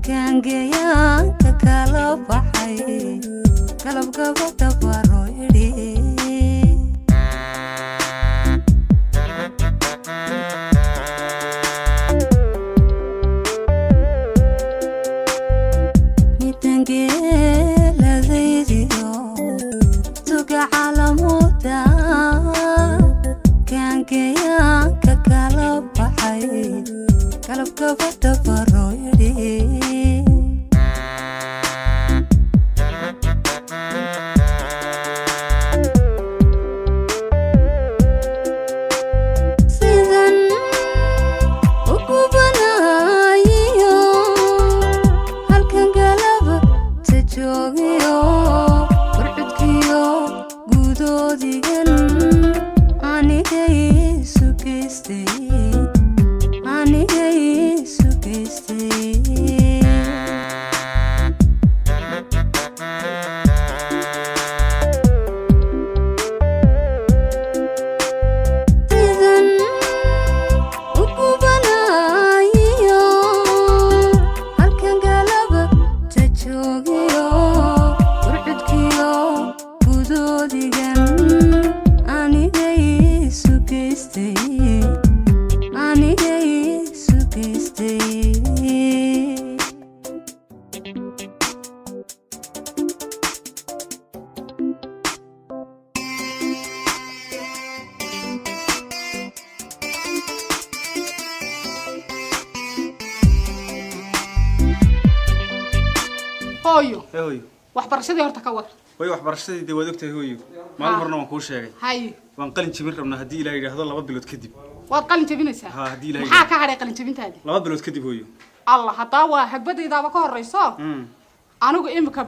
Kaangeyaanka kala baxay, galab gabadha baro idhi. Midangeeladaydiyo tuga calamuda, kaangeyaanka kala baxay, galab gabadha baro idhi. Sidan u gubanayo halkan galaba ta joogiyo, warcudkiyo gudoodigan anigay isu geystay, anigay isu geystay. Sidan u gubanayo halkan galaba ta joogiyo, warcudkiyo gudoodigan anigay isu geystay, anigay isu geystay. Hooyo. Hee hooyo. Waxbarashadii horta ka war. Hooyo, waxbarashadii dee waad ogtahay hooyo, maalin horena waan kuu sheegay. Haye. Waan qalin jebin rabnaa haddii Ilaah yidhaahdo 2 bilood kadib. Waad qalin jebinaysaa? Ha, haddii Ilaahay Maxaa ka hadhay qalin jebintaadii? 2 bilood kadib hooyo. Allah, haddaa waa hagbadaydaaba ka horrayso. Anigu imika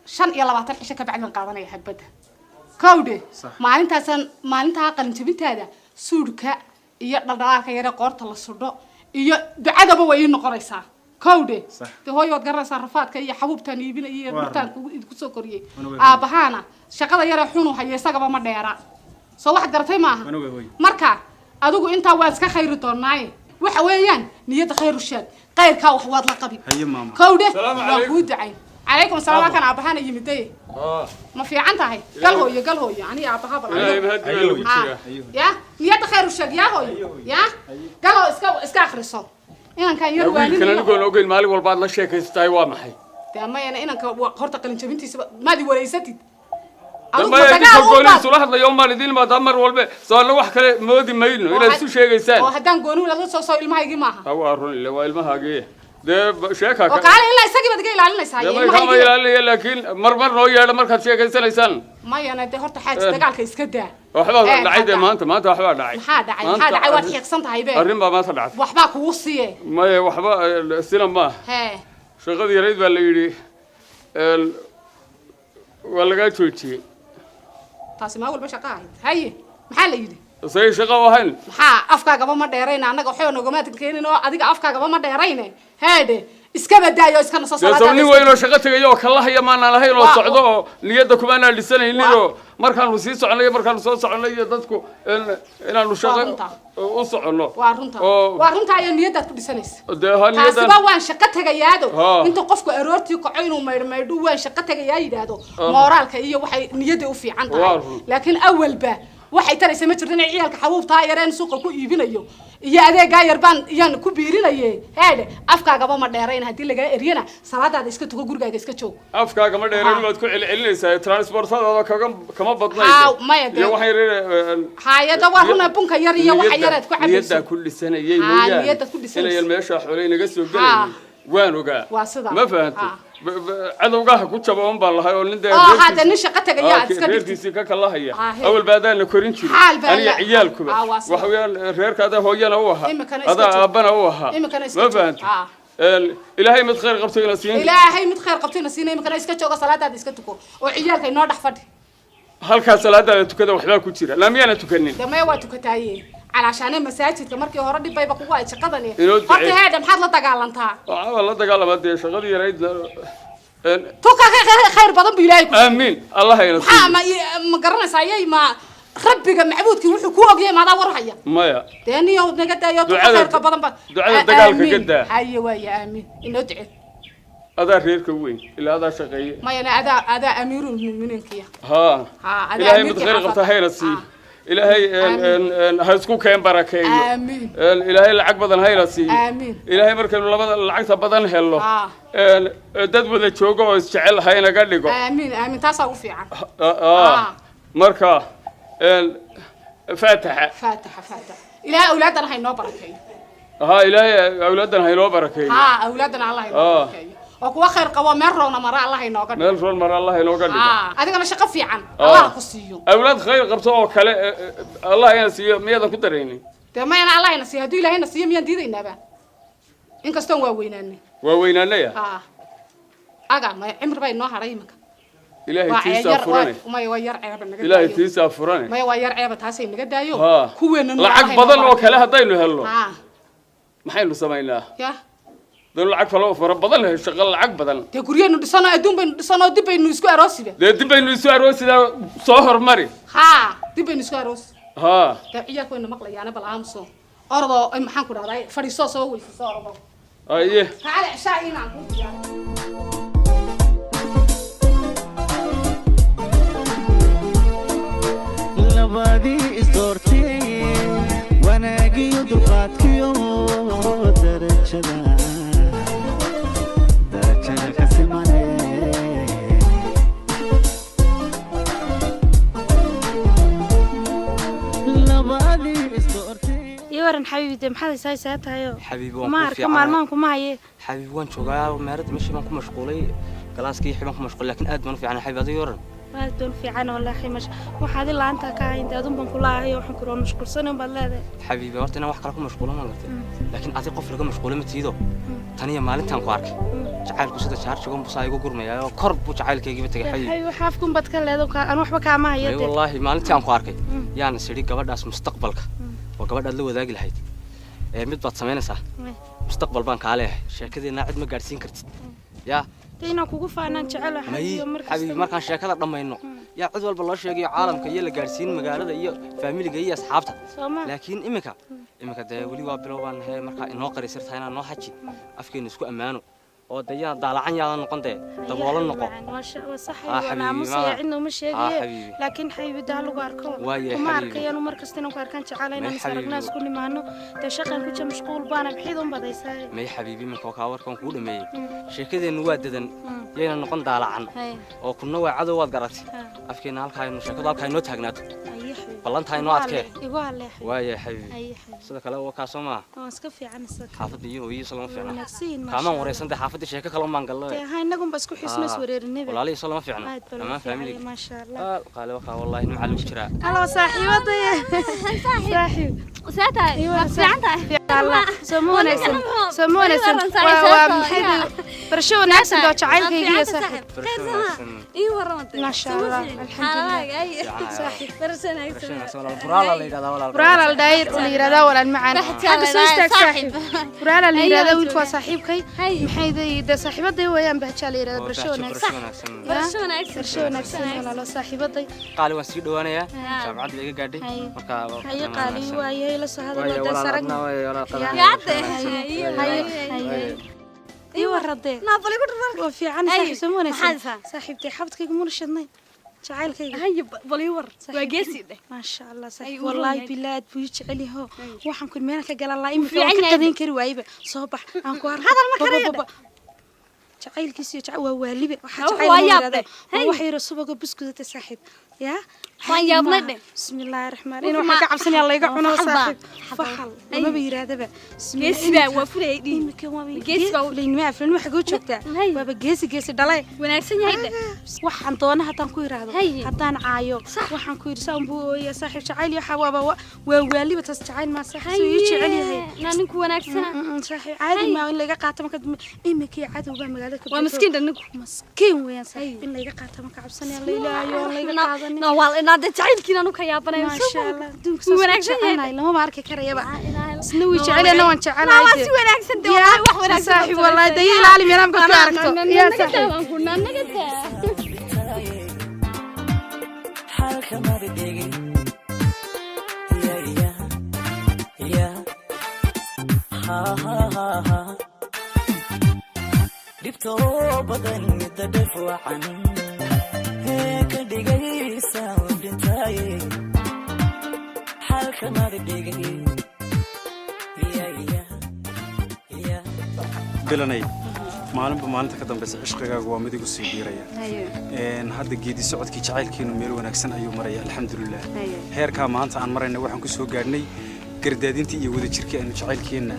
25 cisho ka bacdi baan qaadanaya hagbadda, kowdhe. Sax. Maalintaasaan, maalintaa qalin jebintaada, suudhka iyo dhaldhalaalka yare qoorta la sudho iyo ducadaba way ii noqonaysaa, kowdhe. Sax. Dee hooyo, waad garanaysaa rafaadka iyo xabuubtaan iibinaya iyo Waa dhirtaan run. kugu idinku soo koriyey. Wana way. Aabbahaana shaqada yaree xunu hayo isagaba ma dheera, soo waxaad garatay maaha? Wana way hooyo. Marka adigu intaa waa iska khayri doonaaye, waxa weeyaan niyadda khayr u sheeg, khayrkaa wax waad la qabi. Haye maama. Kowdhe. Salaamu Waa calaykum. kuu ducayn. Calaykum asalaam. Waa kan aabbahaana yimiday. Ma fiican tahay? Gal hooyo, gal hooyo, aniga aabbaha bal. Ilaahay mahadi baa lagu Ha. jiraa. Ya, niyadda khayr u sheeg, yaa hooyo, ya galoo iska akhriso inankan yar. Wiilkan Waanin. anigoon ogeyn maalin walba aad la sheekaystahay, waa maxay? Dee mayana, inanka horta qalin jabintiisaba maad i wareysatid. Adigu Maya, dagaal idinka uun gooni baad- isula hadlayo maan idin imaadaa mar walbe, soo anna wax kale moodi mayno inaad isu sheegaysaan. Oo haddaan gooni la soo ilmahaygii maaha? Ha, waa run, ile waa ilmahaagii dee sheekaa Oo kaale, ilaa isagii baad iga ilaalinaysaa dee iyo may kaama ilmahaygii. ilaalinaya, laakiin mar mar noo yeedha markaad sheekaysanaysaan. Mayana dee, horta xaaji, dagaalka iska daa. Waxbaa dhacay dee. Hadda. Maanta waxbaa dhacay. Maxaa dhacay? Maanta Maxaa dhacay? Waad xiiqsan tahay be. Arrin baa maanta dhacday. Waxbaa kugu siye. Maya, waxba sina maaha. Hee. Shaqadii yarayd baa la yidhi waa lagaa joojiyey. Taasi maa walba shaqa ahayd? Haye, maxaa la yidhi? Say shaqo u ahayn. Maxaa afkaagaba ma dheerayna, annaga waxba noogamaad keenin oo adiga afkaagaba ma dheerayne. Heedhe, iska badaayo, iska naso. Dee Salaadaada sow nin iska weyn oo shaqo tegaya oo kalahaya maanaan lahayn oo socdo oo niyadda kumaanaan dhisanaynin, oo markaanu sii soconay, markaanu soo soconay iyo dadku inaanu shaqo Runta. u soconno. Waa runta. Oo Waa runta, ayaa niyadaad ku dhisanaysa. Dee ha Taasiba niyaddan waan shaqo tegayaado. Ha. Inta qofku aroortii kaco inuu maydhmaydho, waan shaqo tegayaa yidhaahdo, mooraalka iyo waxay niyadda u fiican Waa tahay. run. Laakiin awalba waxay taraysa ma jirto inay ciyaalka xabuubtaa yareen suuqa ku iibinayo iyo adeegaa yar baan iyaan ku biirinaye. Heedhe, afkaagaba ma dheerayn, haddii lagaa eryana salaadaada iska tuko, gurigaaga iska joog. Afkaaga ma dheerayn. Ha. Waad ku celcelinaysaa, transportadaada kaga kama badnayd. Ha, maya dee. Iyo waxay Haayada waa runa, bunka yar iyo waxa yareed ku cabayso. Niyaddaa ku dhisanayay Ha, mooyaane niyaddaad ku dhisanaysa. inayan meesha xoolay naga soo gelaynin waan ogaa. Waa sidaa. Ma fahantay? Ha. Cadowgaha ku jaba un baan lahay oo nin dee Oo hadda nin shaqo tagaya aad iska dhigtid. Reerkiisii ka kalahaya. Ha, he. Awal baa adaana korin jiray Xaal baa aniga ciyaalkuba. Ah, waa sidaa. Waxa weeyaan reerka adaa hooyana u ahaa, Imikana iska adaa joog. aabbana u ahaa. Imikana iska Ma joog. fahantay? Ah. Ilaahay mid khayr qabto ina siin. Ilaahay mid khayr qabto ina siina. Imikana iska jooga, salaadaada iska tuko oo ciyaalka inoo dhex fadhi. Halkaa salaadaada tukada waxbaa ku jira, laa miyaana tukanin? Dee maya, waa tukataaye, calaashaane masaajidka markii hore dhib bayba kugu ay shaqadani. Inoo ducee. Horta heedha, maxaad la dagaalantaa? Waxaa la dagaalama dee shaqadii yarayd Tuka khayr badan buu Ilaahay ku siiyey. Aamiin, Allah ina Maxaa siiyo. Ma ma garanaysaa? Ayay ma Rabbiga macbuudkii wuxuu ku ogyahay maadaa war haya? Maya. Dee niyow naga daayo tuka khayrka badan ba. Ducada dagaalka ka daa. Haye, waaya, aamiin, inoo duce. Adaa reerka weyn, ilaa adaa shaqeeye. Mayana, adaa amiirul mu'miniinkiya. Haa. Haa, adaa Ilaahay mid amiirkii khayr qabta xaafadda. hayna siiyo. Ilaahay ha isku keen barakeeyo. Aamiin. Ilaahay lacag badan hayna siiyo. Aamiin. Ilaahay markaynu labada lacagta badan helno, dad wada jooga oo isjecel haynaga dhigo. Aamiin, aamiin, taasaa ugu fiican. Marka faataxa. Faataxa, faataxa. Ilaahay awlaadana ha inoo barakeeyo. Haa, Ilaahay awlaadan haynoo barakeeyo. Haa, awlaadana Allah inoo barakeeyo oo kuwa khayr qabo meel roona mara Allah inooga dhigo. Meel roon mara Allah inooga dhigo. Haa, adigana shaqo fiican Allah ku siiyo. Awlaad khayr qabto oo kale Allah ina siiyo, miyaadan ku daraynin? Dee mayana, Allah ina siiyo. Hadduu Ilaahayna siiyo, miyaan diidaynaaba? Inkastoon waa weynaanay. Waa weynaanaya. Haa, aga maya, cimri baa inoo hadhay iminka. Ilaahay Waa tiisaa yar furane. Maya, waa yar ceeba naga Ilaahay daayo. tiisaa furane. Maya, waa yar ceeba, taasay naga daayo. Haa. Kuweena Lacag badan oo kale haddaynu helno, maxaynu samaynaa? Ya. Danu lacag kale oo fara badan hel, shaqo lacag badan. Dee guryeenu dhisano, adduun baynu dhisano, dib baynu isku aroosiba. Dee dib baynu isu aroosidaa, soo hormari. Haa, dib baynu isku aroosi. Haa. Dee ciyaalku wayna maqlayaana, bal aamuso, orodoo, maxaan ku dhahday, fadhiisoo, soo weysiso, orodo. Aye. Kaale, cishaa inaan kuu diyaariyo. Labadii isdoortay, wanaagiyo dulqaadkiyo darajada, darajada ka simane. Labadii isdoortay. Iyo waran xabiibi, dee maxaad haysaa? Saa tahayo? Xabiibi, waan ma ku arka fiicanahay. Maalmahan kuma haye. Xabiibi, waan joogaa meerada, meeshii baan ku mashquulay, galaaskii wixii baan ku mashquulay, laakiin aad baan u fiicanahay. Xabiibi, adiga waran. Aad baan u fiican wallaahi. Masha waxaad ilaanta ka hayn, dee adun baan kula ahayo, waxaan kula mashquulsanay baad leedahay. Xabiibi, horta inaan wax kale ku mashquulo ma gartay, laakiin adiga qof laga mashquulo ma tiido. Taniyo maalintaan ku arkay, jacaylku sida jaarjigon busaa igu gurmayaa oo kor buu jacaylkaygiiba tegay, xabiibi. Xabiibi, waxa afkun baad ka leedahay, aan waxba kaama hayo. Ay dee wallaahi, maalintii aan ku arkay yaan is idhi gabadhaas mustaqbalka waa gabadhaad la wadaagi lahayd. Ee mid baad samaynaysaa. Mustaqbal baan kaa leeyahay, sheekadeenna cid ma gaadhsiin kartid yaa. Dee inaan kugu faanaan jecel may xabiibi mar xabiibi, kasta. Markaan sheekada dhammayno yaa cid walba loo sheegayo, caalamka iyo la gaadhsiin, magaalada iyo faamiliga iyo asxaabta. Sooma? Laakiin iminka dee weli waa bilow baan nahay. Markaa inoo qarisirtahay inaan noo xaji afkeena isku ammaano oo dee yaan daalacan yaadan noqon, dee daboolan noqo. Waa sax. Ah, waan xabiibi, aamusaya, cidna uma sheegaye. Xabiibi. Laakiin xabiibi, daa lagu arko Waaye, kuma xabiibi. arkayanu mar kasta inaan ku arkaan jecela, inaan May is aragnaa, xabiibi. isku nimaano. Dee shaqan ku jira, mashquul baana, maxayd un badaysaa? May xabiibi, iminka kaa warkaan kuu dhameeyey, sheekadeennu waa dadan, yayna noqon daalacan oo kunna waa cadow, waad garatay. Afkeena halkaa aynu sheekadu halkaa inoo taagnaato. Aye xabiibi. Ballantaa inoo adkee. Igu hallee xabiibi. Waaye xabiibi. Aye xabiibi. Sida kale waa kaa soo maaha? Waan iska fiican isaga. Xaafadda iyo hooyadiisa lama fiicna? Wanaagsan, maasha Kaamaan Allah. wareysantay, xaafadda sheeko kale umaan gallo. Dee ha, innagunba isku xiisno, is wareerinayba. Walaalihiisa lama fiicna? Aad baa loo Dhammaan fiicanya, faamiliga. maasha Allah. Qaale wakaa, wallaahi nimca lagu jiraa. Halo saaxiibadaya, saaxiib. Seetahay? Waa fiican tahay. Allah, soo ma wanaagsan, soo ma wanaagsan? Waa maxay, barasho wanaagsan oo jacaylkayga iyo saaxiib. Barasho wanaagsan. Ii warramantay. Maasha Allah, alxamdulillah. Saaxiib. Barasho wanaagsan. Barasho wanaagsan walaal. Buraala la yidhahdaa walaal. Buraala la dhaayir la yiraahdaa walaal macaan. Xagga soo istaag saaxiib. Buraala la yiraahdaa, wiilku waa saaxiibkay. Maxay day saaxiibaday weeyaan, bahjaa la yiraahdaa. Waa Barasho barasho wanaagsan. wanaagsan. Barasho wanaagsan. Barasho wanaagsan walaalo, saaxiibaday. Qaali, waan sii dhowaanayaa, jaamacadda iga gaadhay. Haye. Marka Haye qaali, waayahay, la soo hadalo waaye dee walaal sarag. Adna waaye walaal qadan. Yaade. Haye haye, ii waradee. Naafali ku dhufan. Waa fiican Haye, saaxiib, soo ma wanaagsan? Maxaad isaa? Saaxiibtay, xabadkayga muna shidnay jacaylkayga. Haye, bal ii war. Waa geesi dheh. Maasha Allah saaxiib, Ay, uu roon wallaahi yahay. bilaa aad buu ii jecel yaho. Waxaan ku meena ka galan lahaa imika fiican waan ka yahay. qadayn kari waayeba. Soo bax aan ku arko. Hadal ma karayo. Baba, baba. Jacaylkiisa iyo jacayl waa waalibe waxaa Waa jacayl waa loo yaab yiraahdo. dheh. Waa Hay. wax yaro subaga buskudata saaxiib yaa. Waan yaabnay dheh. Bismillaahi raxmaan raxiim, waxaan ka cabsanaya layga cuno Faxal baa. saaxiib, faxal lamaba yiraahdaba. Geesi baa, waa fulay dhiin. Imika waa Geesi baa. Fulaynimaa, fulaynimaa xagoo joogtaa? Hay. Waaba geesi, geesi dhalay. Wanaagsan yahay dheh. Waxaan doona haddaan ku yiraahdo, Haye. haddaan caayo, waxaan ku yidhi saan buu ooyaa saaxiib. Jacayl iyo waxaa waaba waa waaliba taas, jacayl maa saaxiib, suu ii jecel yahay. Naa ninku wanaagsana. Saaxiib caadi maa, in laga qaato marka imikii cadow baa magaalada ka Waa buuxo. miskiin dhan ninku. Maskiin weeyaan saaxiib, in laga qaato marka cabsanaya, la ilaayo aan laga qaadanin. Na waa inaa dee jacaylkiina anu ka yaabanayo. Maasha Allah, adduunka Wuu saas u wanaagsan yahay. jecelnahay lamaba arki karayaba. Isna wuu jecel yahay, waan jecelahay. Waa si wanaagsan dee, wallaahi wax wanaagsan. Saaxiib, wallaahi dee ilaali meelaha markaad ku aragto yaa saaxiib. Xalka mada dhigin. Dhibto badan midda dhef wacan hee ka dhigaysa dhintay xalkamada dhigay. Bilanay, maalinba maalinta ka dambaysa cishqigaagu waa mid igu sii biiraya. Hadda geedi socodkii jacaylkiinu meel wanaagsan ayuu maraya, alxamdulilah. Heerkaa maanta aan marayna waxaan ku soo gaadhnay gardaadintii iyo wadajirkii aynu jacaylkeenna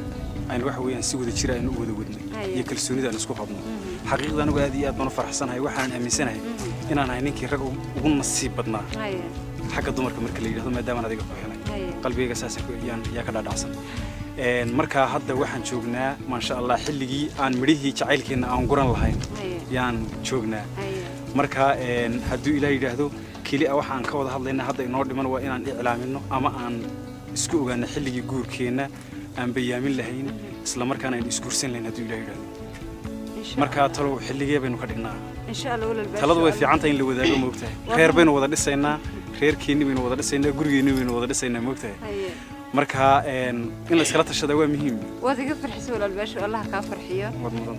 aynu waxa weeyaan si wadajir aynu u wada wadnay iyo kalsoonida aan isku qabno. Xaqiiqda anigu aad iyo aad baan u faraxsanahay. Waxaan aaminsanahay inaan ahay ninkii rag ugu nasiib badnaa xagga dumarka marka la yidhahdo, maadaamaan adiga ku helay. Qalbigayga saas yaa ka dhaadhacsan. Marka hadda waxaan joognaa, maasha Allah, xilligii aan midhihii jacaylkeenna aan guran lahayn yaan joognaa. Marka hadduu Ilaah yidhaahdo, keli a waxa aan ka wada hadlayna hadda inoo dhiman waa inaan iclaamino ama aan isku ogaano xilligii guurkeenna aan bayaamin lahayn, isla markaana aynu isguursan lahayn, hadduu Ilaah yidhaahdo. Marka talow xilligee baynu ka dhignaa? Taladu way fiican tahay in la wadaago, moogtahay. Reer baynu wada dhisaynaa, reerkeenni baynu wada dhisaynaa, gurigeenni baynu wada dhisaynaa, moogtahay. Marka in la iskala tashadaa waa muhiim. Waad iga farxisay, walaalbaasho, Allah kaa farxiyo.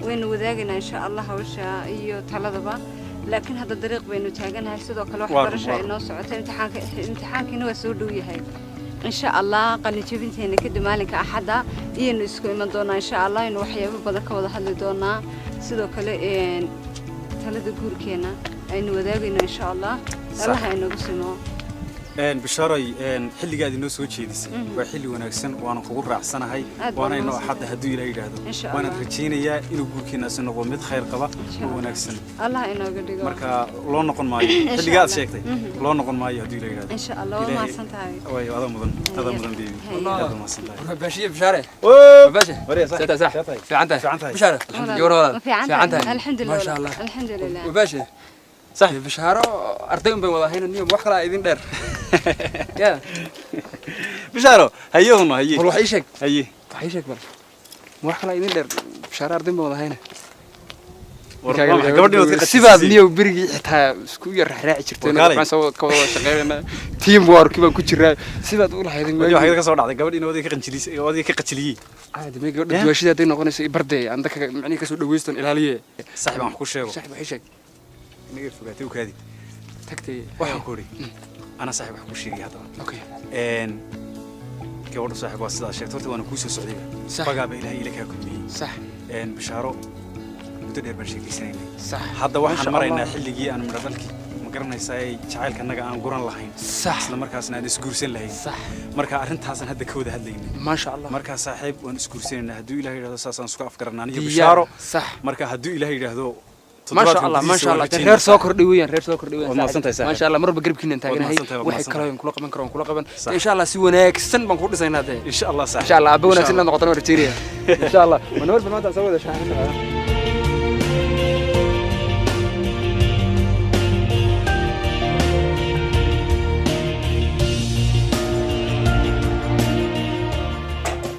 Waynu wadaagaynaa insha Allah hawsha iyo taladaba, laakiin hadda dariiq baynu taaganahay. Sidoo kale waxbarasha ay noo socota, imtixaanka imtixaankiina waa soo dhow yahay insha Allah. Qalin jebinteena kadib maalinka Axadda iyaynu isku iman doonaa insha Allah, aynu waxyaabo badan ka wada hadli doonaa. Sidoo kale talada guurkeena aynu wadaagayno insha Allah. Allah inagu simo. Bishaaroy, xilligaad inoo soo jeedisay waa xilli wanaagsan, waana kugu raacsanahay. Waana inoo Axadda hadduu Ilaah yidhaahdo. Waanad rajaynayaa inuu guurkeenaasi noqdo mid khayr qaba oo wanaagsan. Allah inooga dhigo. Marka loo noqon maayo xilliga aad sheegtay, loo noqon maayo hadduu Ilaah yidhaahdo. Insha Allah. Waa mahadsan tahay. Way adaa mudan, adaa mudan, baby, aad baa mahadsan tahay. Baashiye, Bishaare. Baashe. Seeta sax. Fiican tahay. Bishaare. Alxamdulillah. Fiican tahay. Alxamdulillah. Maasha Allah. Alxamdulillah. Baashe. Sax Bishaaro, arday un bay wada hayna niyo, wax kala idin dheer. Ya. Bishaaro, haye huno, haye. Bal wax ii sheeg. Haye. Wax ii sheeg bal. Wax kala idin dheer. Bishaaro arday bay wada hayna. Sibaad niyow berigii xitaa isku yar raaci jirteen, waxaan soo ka wada shaqeynaa, team work baan ku jiraa, sibaad u lahaydin. Waagi waxay ka soo dhacday gabadhii odayga ka qanjilisay, odayga ka qajiliyey. Caadi ma gabadha duwaashida hadday noqonayso i bardee aan dadka macnihi kasoo dhaweyston ilaaliye. Saaxiib, aan wax ku sheego. Saaxiib, wax ii sheeg. Inaga fogaatay u kaadi. Tagtay. Waxaan ku idhi anaa saaxiib wax ku sheegay haddaba. Okay. Gabadhu saaxiib waa sidaad sheegtay, horta waana kuu soo socdayba, bagaaba Ilaahay ila kaa kulmiyey. Sax. Bishaaro muddo dheer baan sheekeysanaynay. Sax. Hadda waxaan maraynaa xilligii aan midho dhalkii, ma garanaysaa, jacaylka annaga aan guran lahayn. Sax. Isla markaasna aan isguursan lahayn. Sax. Marka arrintaasaan hadda ka wada hadlaynay. Maasha Allah. Marka saaxiib, waan isguursanaynaa hadduu Ilaah yidhahdo, saasaan isku afgaranaa aniyo Bishaaro. Sax. Marka hadduu Ilaah yidhaahdo. Maasha Allah, maasha Allah, reer soo kordhay weeyaan, reer soo kordhay weeyaan. Maasha Allah, marba garabkiina taaganahay, waxay kaloo kula qaban karo kula qaban insha Allah. Si wanaagsan baan ku dhisaynaa dee. Insha Allah saaxiib. Insha Allah abba wanaagsan inaad noqotaan waan rajeynaya insha Allah. Manawar ba maanta soo wada shaahinaa.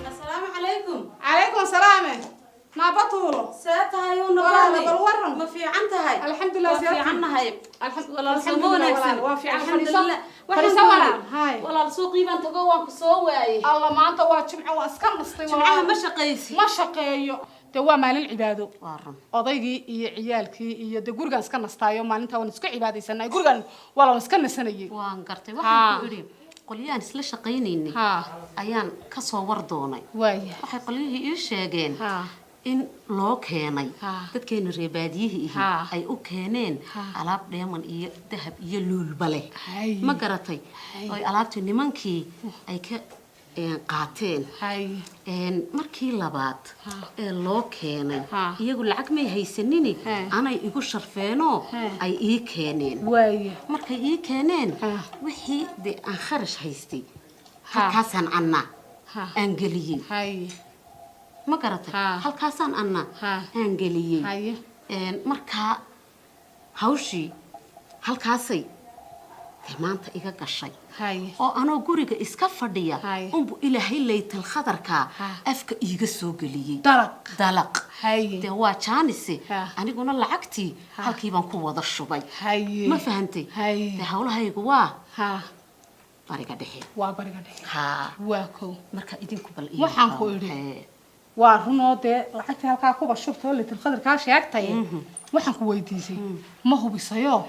Asalaamu calaykum. Calaykum salaam. Naabatuulo. See tahay? Bal waran. Ma fiican tahay? Alxamdulilah. Waa fiicannahay. Walaal, soo ma wanaagsan? Waa fiican. Alxamdulilah. Fadhiiso walaal. Hay. Walaal, suuqii baan tago, waan ku soo waayey. Allah, maanta waa Jimco, waa iska nastay. Jimcaha ma shaqaysi? Ma shaqeeyo dee, waa maalin cibaado. Odaygii iyo ciyaalkii iyo dee gurigaan iska nastaayo, maalintaa waan iska cibaadaysanay, gurigaan waa waan iska nasanayay. Waan gartay. Waxaan ku idhi, qolyaan isla shaqaynaynay ayaan ka soo war doonay. Waxay qolyihii ii sheegeen in loo keenay dadkeena reebaadiyihii ihi ay u keeneen alaab dheeman iyo dahab iyo luulba leh, ma garatay, oy alaabtii nimankii ay ka qaateen. Markii labaad ee loo keenay, iyagu lacag may haysanini, anay igu sharfeenoo ay ii keeneen. Markay ii keeneen wixii dee aan kharash haystay halkaasaan anna aan geliyey, ma garatay, halkaasaan anna aan geliyey. Markaa hawshii halkaasay dee maanta iga gashay, oo anoo guriga iska fadhiya unbu Ilaahay laytal khadarkaa afka iiga soo geliyey dalaq. Dee waa jaanise, aniguna lacagtii halkii baan ku wada shubay, ma fahantay? Dee hawlahaygu waa bariga dhexe. Waa bariga dhexe. Ha. Waa kow. Marka idinku bal Waxaan ku idhi, Waa runoo dee lacagtii halkaa kuba shubta oo litilqadarkaa sheegtay. Waxaan ku weydiisay, ma hubisayo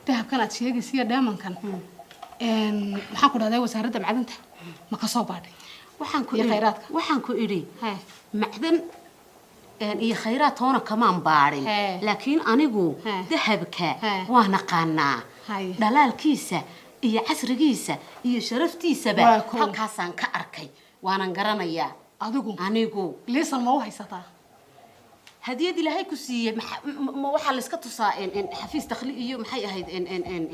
dahabkan aad sheegaysa iyo dheemankan, maxaan ku dhahday, wasaaradda macdanta ma ka soo baadhay? Waxaan ku iyo idhi khayraadka. Waxaan ku idhi macdan iyo khayraad toona kamaan baadhin, laakiin anigu dahabka waa naqaanaa, dhalaalkiisa iyo casrigiisa iyo sharaftiisaba. Waa kow. Halkaasaan ka arkay, waanan garanayaa. Adigu? Anigu. Liisan ma u haysataa? Hadiyad Ilaahay ku siiyey ma waxaa layska tusaa xafiis dakhli iyo maxay ahayd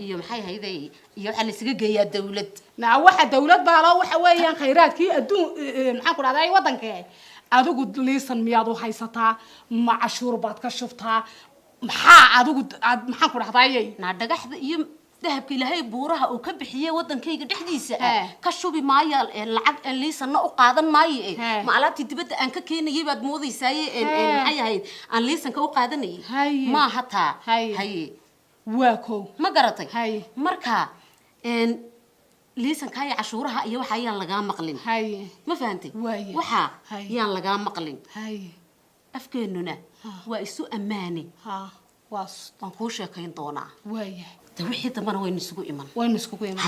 iyo maxay ahayd iyo waxaa laysaga geeyaa dawlad? Naa waxa dawlad baa loo, waxa weeyaan khayraadkii adduun, maxaan ku dhahday, waddankee. Adigu liisan miyaad u haysataa? Ma cashuur baad ka shubtaa? Maxaa adigu aad, maxaan ku dhahdayay? Naa dhagaxda iyo dahabka Ilaahay buuraha uu ka bixiyey waddankayga dhexdiisa ah ka shubi maayo lacag, liisanna u qaadan maayo. Ma alaabtii dibadda aan ka keenayay baad moodaysaaye? Maxay ahayd aan liisanka u qaadanayay maaha taa. Haye. Waa kow. Ma garatay? Marka liisanka iyo cashuuraha iyo waxa ayaan lagaa maqlin. Ma fahantay? Waxa yaan lagaa maqlin. Afkeennuna waa isu ammaane. Waan kuu sheekayn doonaa. De wixii dambana waynu isugu iman. Waynu isugu iman.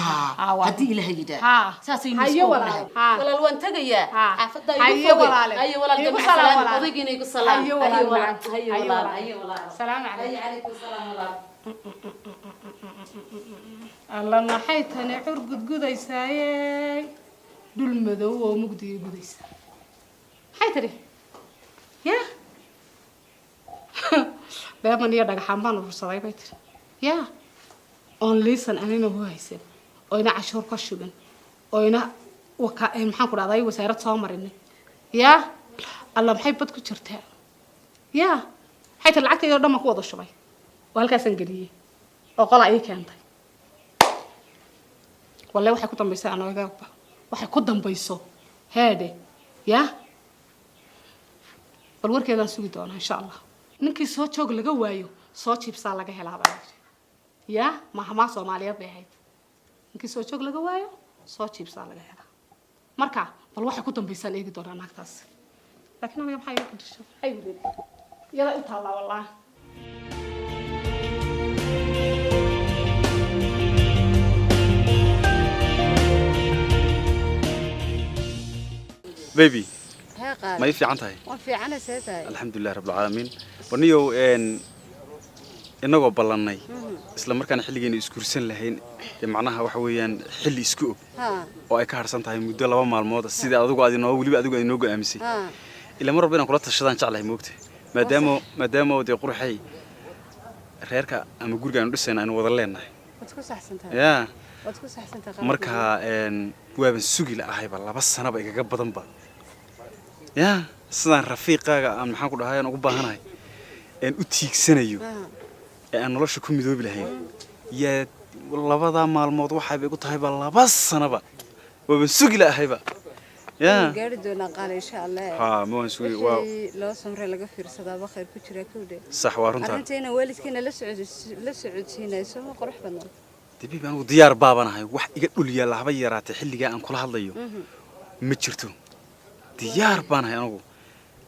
Haddii Ilaahay yidhaah, saasaynu Haye isku walaal. ognahay. Walaal, waan tegayaa, xaafaddaa igu Haye fogay. walaale. Haye walaal. Igu Damac salaam salaam. walaal. Odaygiina igu salaam. Haye walaal, Haye walaal. macaan. Haye Haye walaal. walaal. Haye walaal. Salaamu calaykum. Haye, calaykum salaam walaal. Alla, maxay tani cur gudgudaysaaye, dhul madow oo mugdiga gudaysa? Maxay tidhi? Ya dheeman iyo dhagaxaan baan urursaday bay tiri. Ya oon liisan anina u haysan, oyna cashuur ka shubin, oyna waka maxaan ku dhahday, wasaarad soo marinay. Ya alla, maxay bad ku jirtaa? Ya maxay tiri? Lacagtayda oo dhan baan ku wada shubay oo halkaasaan geliyey oo qola ii keentay. Walle waxay ku dambaysaa anoogaaba, waxay ku dambayso heedhe. Ya bal warkeedaan sugi doonaa insha Allah. Ninkii soo joog laga waayo, soo jiibsaa laga helaa baa layidhi. Ya mahamaa Soomaaliyeed bay ahayd, ninkii soo joog laga waayo, soo jiibsaa laga helaa. Marka bal waxay ku dambaysaan eegi doonaa naagtaas. Laakiin aniga maxaa iga kudhisho? Maxay yidhi? Iyada u taallaa wallaahi. Baby. Hee qaali. Ma ii fiican tahay? Waan fiicana, see tahay? Alxamdulilah rabbilcaalamiin. Baniyow, inagoo ballannay, isla markaana xilligayna isguursan lahayn, dee macnaha waxa weeyaan xilli isku og oo ay ka harsan tahay muddo 2 maalmood, sida adigu aad inoo, weliba adigu aad inoo go'aamisay, ilaa mar walba inaan kula tashadaan jeclahay, moogta, maadaama dee qurxay reerka ama guriga aanu dhisayna aynu wada leenahay. Waad ku saxsan tahay. Yaa. Waad ku saxsan tahay qaali. Marka waaban sugi la'ahayba, 2 sanaba igaga badanba. Yaa sidaan rafiiqaaga aan, maxaan ku dhahay, aan ugu baahanahay een u tiigsanayo ee aan nolosha ku midoobi lahayn, yaa labadaa maalmood waxayba igu tahayba 2 sanaba, waaban sugi la'ahayba. Yaa. Waan gaari doonaa qaali, insha Allah. Haa, ma waan sugi waa. Wixii loo samray laga fiirsadaaba khayr ku jira, kowdhe. Sax, waa runtaa. Arrinta inaan waalidkiina la socodsiinayso ma qurux badna? Dabiib, anigu diyaar baabanahay. Wax iga dhul yaalla haba yaraatee xilligaa aan kula hadlayo ma jirto. Diyaar baanahay anigu,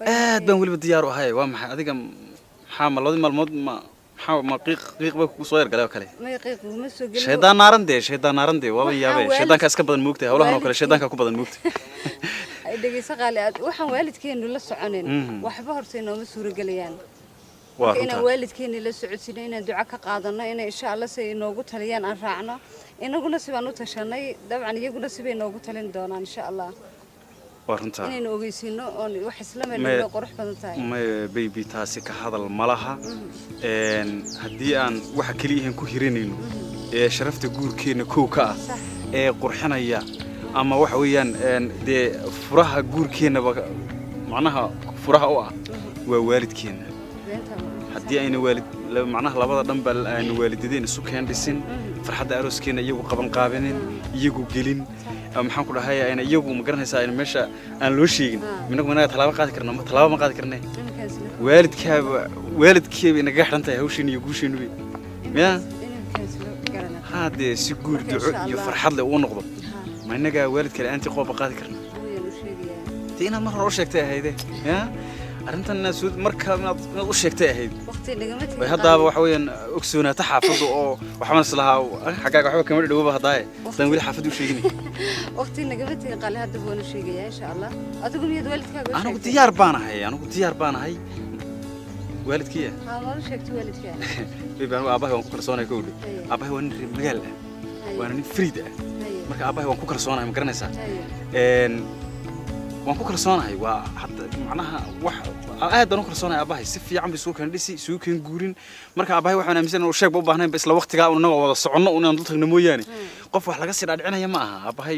aad baan weliba diyaar u ahay. Waa maxay adiga? Maxaa ma labadii maalmood ma maxaa ma qiiq qiiq ba kugu soo yargalay oo kale? May, qiiq kuma soo gelin. Shaydaan naaran dee, shaydaan naaran dee, waaban Waxaan yaabee. Shaydaanka iska badan moogtahay howlahan oo kale, shaydaanka ku badan moogtahay. Ay, dhegeyso qaali, aad waxaan waalidkeenu la soconin waxba horta inooma suuragelayaan. Waa Marka inaan runtaa. waalidkeena la socodsiino, inaan duco ka qaadano, inay insha Allah si inoogu taliyaan aan raacno. Inaguna sibaan u tashanay, dabcan iyaguna sibay inoogu talin doonaan insha Allah. Waa runtaa. Inaynu ogeysiino oon wax isla meel qurux badan tahay. May baby, taasi ka hadal ma laha. Haddii aan waxa keliya ku hiranayno ee sharafta guurkeenna kow ka ah ee qurxinaya ama waxa weeyaan dee furaha guurkeennaba, macnaha furaha u ah, waa waalidkeenna. Beenta ma aha. Haddii ayna waalid macnaha labada dhanba ayna waalidadeen isu keen dhisin, farxadda arooskeenna iyagu qaban qaabinin, iyagu gelin, ama maxaan ku dhahay, ayna iyagu, ma garanaysaa, ayna meesha aan loo sheegin, minagu inaga tallaabo qaadi karna? Tallaabo ma qaadi karne. Iminkaas Waalidkaaba, waalidkeeba inaga xidhan tahay hawsheena iyo guusheenuba ya. Iminkaas loo garana. Haa dee, si guur Marka duco insha iyo Allah. farxad leh uu noqdo, ma inagaa waalidka la'aantii qooba qaadi karna? Wayaan u sheegayaa. Dee inaad mar hore u sheegtay ahayde ya arrintan inaad soo markaa inaad u sheegtay ahayd. Waqti nagama tegin. Way haddaaba waxa weeyaan ogsoonaata xaafadda oo waxbaan islahaa xaggaaga waxba kama dhawaba haddaaye haddaan weli xaafadda u sheegin. Waqti nagama tegin qaali, hadda waan u sheegayaa insha Allah. Adigu miyaad waalidkaaga u Anigu sheegtay? diyaar baan ahay, anigu diyaar baan ahay. Waalidkiya? Haa, ma u sheegtay waalidkaaga? Baby, anigu aabbahay waan ku kalsoonahay kowdhe. Aabbahay waa nin reer magaal ah, waana nin fariid ah. Marka aabbahay waan ku kalsoonahay, ma garanaysaa? Waan ku kalsoonahay, waa hadda macnaha wax aad baan u kalsoonahay aabbahay. Si fiican bay isugu keen dhisi, isugu keen guurin. Marka aabbahay waxaan aaminsanahay inuu sheegba u baahnayn ba, isla waqtigaa un inagoo wada soconno un inaan dul tagno mooyaane, qof wax laga sii dhaadhicinaya ma aha aabbahay.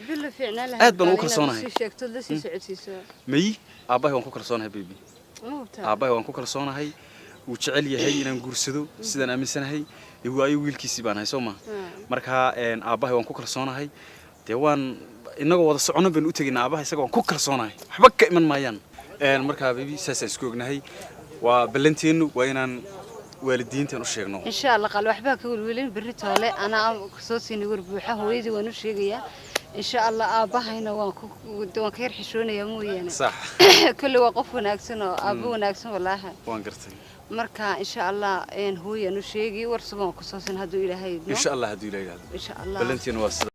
Bilo fiicnaa lahayd Aad baan ugu qaali inaad kalsoonahay. usii sheegto, la sii socodsiiso. May, aabbahay waan ku kalsoonahay baby. Ma hubtaa? Aabbahay waan ku kalsoonahay, wuu jecel yahay inaan guursado sidaan aaminsanahay. Dee waa ayo wiilkiisii baan ahay, soo ma? Marka aabbahay waan ku kalsoonahay. Dee waan inagoo wada soconno baynu u tegaynaa aabbahay, isaga waan ku kalsoonahay, waxba ka iman maayaan. Markaa baby, saasaan isku ognahay, waa ballanteennu, waa inaan waalidiintan u sheegno. Insha Allah qaal, waxbaa ka welwelin. Berri toole anaa soo siinay war buuxa. Hooyadii waan u sheegayaa insha Allah, aabbahayna waan ka yar xishoonayaa mooyaane. Sax. Kolley waa qof wanaagsan oo aabbo wanaagsan wallaahi. Waan gartay. Marka insha Allah hooyaan u sheegi, war sugan waan ku soo siin hadduu Ilaahay idmo. Insha Allah hadduu Ilaahay yidhaahdo. Insha Allah. Ballanteenu waa sida.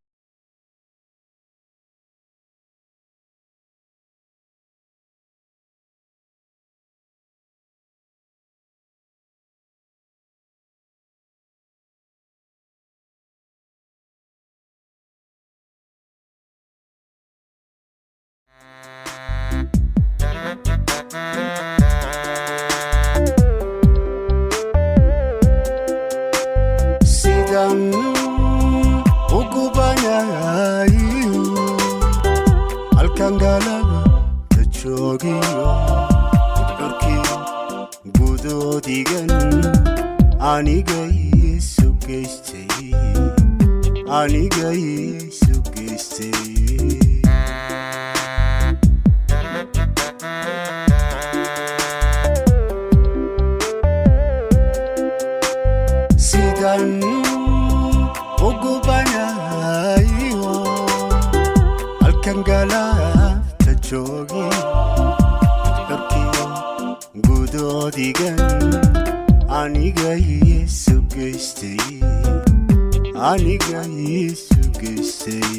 Sidan u gubanayo halkan galaba ka joogiyo curkii gudoodigan aniga iisu geystay, aniga iisu geystay. Sidan u gubanayo halkan galabta joogi curkiyo gudoodigan aniga iisu geystay, aniga iisu geystay.